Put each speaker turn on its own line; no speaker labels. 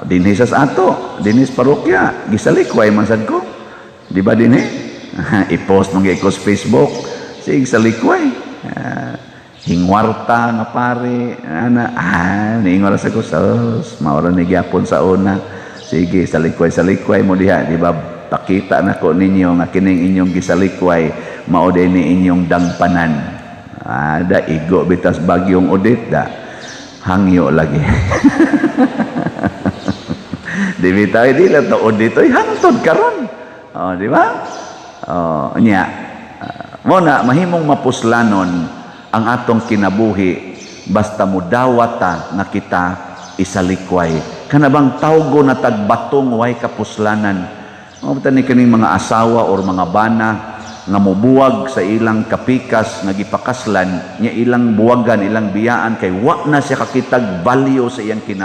Dinhi sa ato, dinhi sa parokya, gisalikway man sad ko. Di ba dinhi? I-post man ko sa Facebook, sige salikway. Hingwarta nga pare, ana, niingon ra sa ko, sus, mao ra ni gyapon sa una. Sige, salikway salikway mo diha, di ba? Pakita nako ninyo nga kining inyong gisalikway mao din ni inyong dangpanan. Da igo bitas bagyong Odette da. Hangyo lagi. Di bitaw di lang to Odette oy hangtod karon. Oh, di ba? Oh, nya. Mo na mahimong mapuslanon ang atong kinabuhi basta mudawat ta nga kita isalikway. Kana bang tawgo na tagbatong way kapuslanan. Mao ni kining mga asawa or mga bana nga mobuwag sa ilang kapikas nga gipakaslan nya, ilang buwagan, ilang biyaan kay wa na siya kakitag value sa iyang kinabuhi.